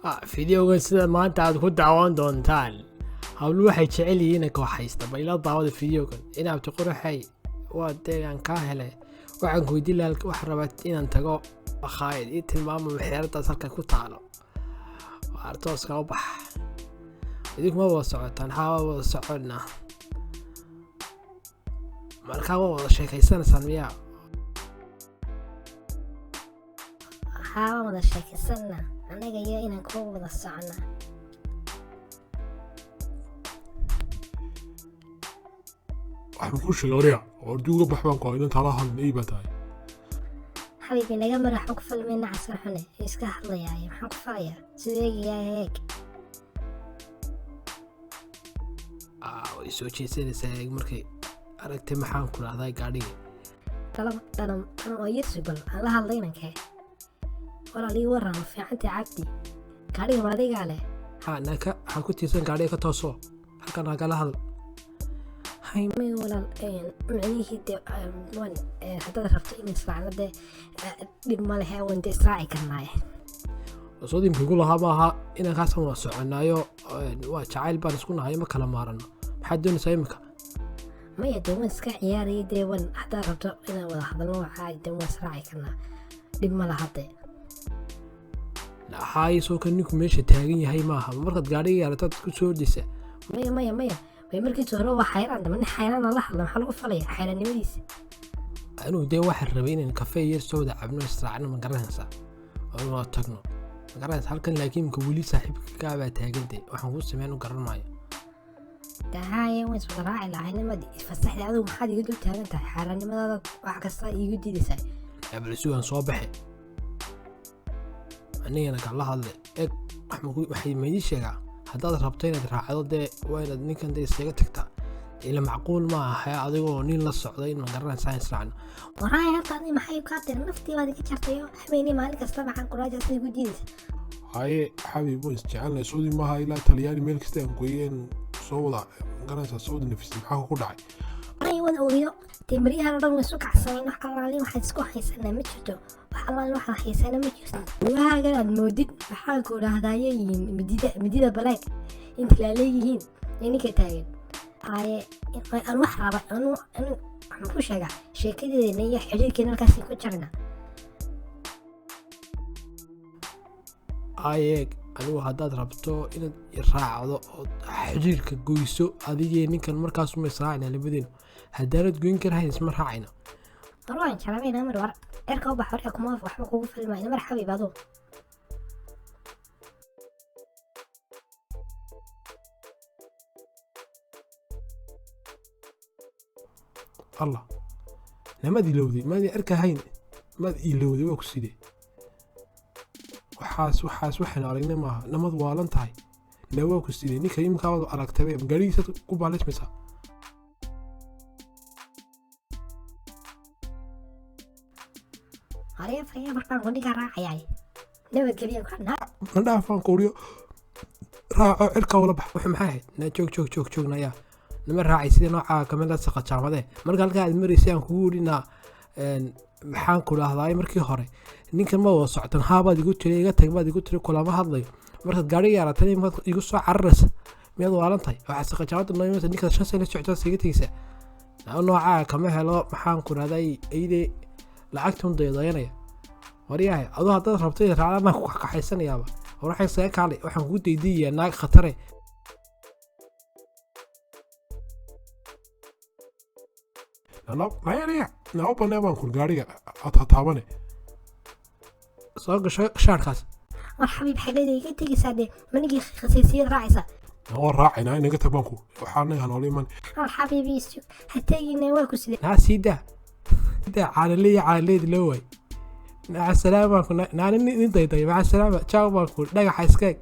Fideogan sida maanta aad ku daawan doontaan, hablu waxay jecel yihiin inay kooxaysta. Bal ila daawada fideogan. Inaabti quruxay, waa deegaan kaa hele. Waxaan ku weydiin lahaa, waxaan rabaa inaan tago makhaayad, ii tilmaamo maxeeradaas halka ku taalo. Waar tooska u bax. Idinku ma wada socotaan? Haa, waa wada soconnaa. Markaa waa wada sheekaysanaysaan miyaa? Haa, waan wada sheekaysannaa anaga iyo inaan kuwa wada soconnaa. Waxaan kuu sheegay oriya oo duuga bax baan ku inan tala hadlin, ey baa tahay. Xabiibi, naga mar, waxba ku falmayna. Casar xune iska hadlayaa, maxaan ku falayaa? Siduu eegayaa, eeg. Way soo jeesanaysaa, eeg, markay aragtay maxaan ku dhahdaa gaadhiga. Dhalam dhalam dhalam oo yarsu. Bal aan la hadlay inankee. Walaal, ii waran, ma fiicantay? Cabdi, gaadhiga ma adigaa leh? Ha naka waxaa ku tiirsan gaadhiga, ka tooso halkan hagala hadal. Hay, may walaal, micnihii dee waan haddaad rabto in israacno dee dhib ma lehe, waan dee israaci karnaaye. Soodimka igu lahaa maaha inankaasaan wada soconaayo, waa jacayl baan isku nahay, ma kala maarano. Maxaad doonaysaa imika? Maya, dee waan iska ciyaarayay. Dee waan haddaad rabto inaan wada hadalno waa caadi, dee waan israaci karnaa, dhib ma laha dee. Haay, soo kan ninku meesha taagan yahay maaha. Markaad gaadhiga yarataad ku soo ordaysa. Maya, maya, maya, way markiisa hore waa xayraan dama nin xayraan la hadla, maxaa lagu falaya xayraannimadiisa? Anigu dee waxaan rabay inaan kafee yar soo wada cabno, israacno, ma garanaysaa, oo wada tagno, ma garanaysaa, halkan. Laakiin imika weli saaxiibkaabaa taagantay, waxaan kuu sameyn u garan maayo. Dee haaye, waan iswada raaci lahaynimadi fasaxda. Adigu maxaad iga dul taagan tahay? Xayrannimadaada wax kasta iigu diidaysaa. Bal sugan, soo baxe, anigana kala hadle. Eg, waxay maidii sheegaa, haddaad rabto inaad raacdo dee waa inaad ninkan dee iskaga tagtaa. Ila macquul ma aha adigoo nin la socday in, ma garanaysaa, israacno. Waraaya, horta adiga maxay kaa tiri? Naftii baad iga jartayo habeenii maalin kasta maxaan kuraajaas igu diidaysa? Haye xabiib, waan isjecelnahay, soodi maaha ilaa Talyaani meel kasta aan goyeen soo wada, garanaysaa, soo wada nafisay. Maxaa ku dhacay? Waraaya, waan ogiyo dee, maryahan oo dhan way isu kacsanayn. Wax allaalin waxaad isku haysanaa ma jirto, wax allaalin waxaad haysana ma jirto. Lugahaagan aad moodid, maxaan ku dhahdaayay, midida midida baleeg inta laaleeyihiin ee ninka taagan. Haye, aan wax raba anu anu waxaan ku sheegaa sheekadeena iyo xiriirkeena halkaasi ku jarna. Ayeeg, anigu haddaad rabto inaad raacdo ood xiriirka goyso adigee ninkan, markaasuma israacayna labadeenu. Haddaanad goyn karahayn, isma raacayna. War waan jarabayna mar, war cirka u bax, warka kuma waxba kugu filmayna mar, xabiib aduu. Allah, namaad ilowday? Maad arkahayn? Maad ilowday? Waa ku sidee waxaas? Waxaas waxaan aragnay maaha. Namad waalan tahay? Na waa ku sidee ninka imika waad aragtay, gaarigiisaad ku baalismaysaa. Haree faree markaan kundhigaa raacayaay, nabadgelyo na. Ma dhaafaan kuuriyo, raaco, cirka ula bax. Wuxuu maxay ahayd? Na joog, joog, joog, joog, naya nama raacay. Sida noocaa kamid la saqajaamadee marka halkaa aad maraysay aan kugu idhinaa, maxaan ku dhahdaay, markii hore ninkan ma wada socotan? Haabaad igu tiri, iga tag baad igu tiri, kulama hadlayo. Markaad gaadhiga yaratay markaad igu soo cararaysa, miyaad waalan tahay? Waxaa saqajaamada noo imanaysa ninkaad 5 sano socotaa iga tegaysaa. Noocaa kama helo, maxaan ku dhahday, iyadee lacagtun daydayanaya. Waryahay, aduu haddaad rabto inaad raacdaan baan ku kaxaysanayaaba. War waxaan isaga kaalay, waxaan kugu daydayayaa naag khatare. Nao banee baan kur gaariga taabane. Soo gasho shaarkaas. War xabiib, xageeda iga tegaysaa dee? Manigii khasiisiyad raacaysa? Waa raacaynaa, inaga tag baan ku, waxaa anaga hanoola iman. War xabiibi, isu ha tegina, waa ku sidee? Naa sii daa daa, caalaleeya caalaleedi loo waay. Maca salaama baan ku naani nin dayday. Maca salaama, jaaw baan ku dhagaxa iska eg.